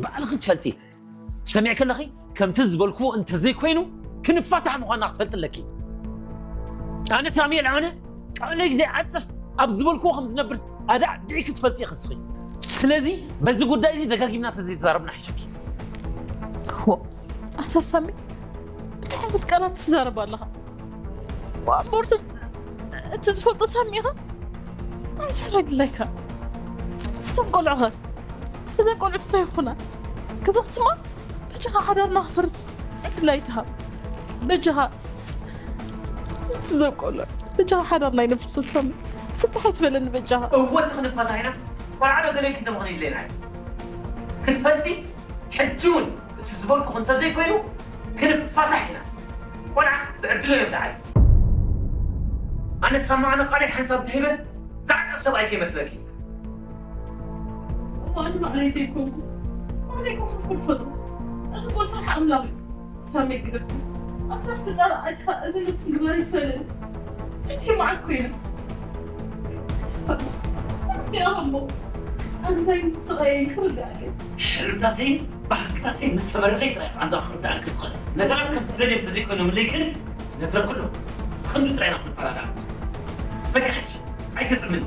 ባዕልኺ ትፈልጢ። ሰሚዕኪ ኣለኺ? ከምቲ ዝበልክዎ እንተዘይኮይኑ ክንፋታሕ ምዃንና ክትፈልጢ ኣለኪ። ኣነ ሳሚ የልዓነ ቃለይ ዘይዓጽፍ ኣብ ዝበልክዎ ከም ዝነብር ኣዳዕዲዕኪ ትፈልጢ ኢኺ እስኺ። ስለዚ በዚ ጉዳይ እዚ ደጋጊምና ተዘይተዛረብና ይሕሸኪ። ሆ ኣታ ሳሚ እንታይ ዓይነት ቃላት ትዛረብ ኣለኻ? ሞርቱር እቲ ዝፈልጦ ሳሚ ኢኻ? ኣንሳር ኣይድላይካ። እዞም ቆልዑኸ እዘን ቆልዑት እንታይ ይኹና? ክዘኽትማ በጃኻ ሓዳርና ክፈርስ ዕድል ኣይትሃብ። በጃኻ እዞም ቆልዑ በጃኻ ሓዳርና ይነፍርሶ ሳሚ። ፍታሕ ኣይትበለኒ በጃኻ። እወ እቲ ክንፋታሕ ኢና። ቆልዓ ዶ ገለ ኢልኪ ተምኾነ ኢለና ክትፈልጢ ሕጂ እውን እቲ ዝበልኩ እንተዘይኮይኑ ክንፋታሕ ኢና። ቆልዓ ብዕድሎ እዮም ደዓል። ኣነ ሳማ ኣነ ቃለይ ሓንሳብ ተሂበ ዝዓጥቕ ሰብኣይ ከይመስለኪ። እሞ ኣነ ባዕለይ ዘይኮንኩ ባዕለይ ኮንኩ ክፈጥሩ። እዚ እኮ ስራሕ ኣምላኽ እዩ። ሳሚ ግደፍ ኣብ ስራሕ ተፃር ኣቲኻ እዚ ልትንግባሪ ትበለኒ እቲ መዓስ ኮይኑ ተሰማ ኣስኒኣ እሞ ኣንዛይ ስቓየይ ክርዳእለይ ሕልምታተይን ባህግታተይን ምስ ተመረቐይ ጥራይ ቃንዛ ክርዳእልኪ ትኽእል። ነገራት ከም ዝደልየ እንተዘይኮይኖምለይ ግን ነግረኩ ኣለኹ። ከምዚ ጥራይ ኢና ክንፈላለ። በቃ ሕጂ ኣይተፅምኒ።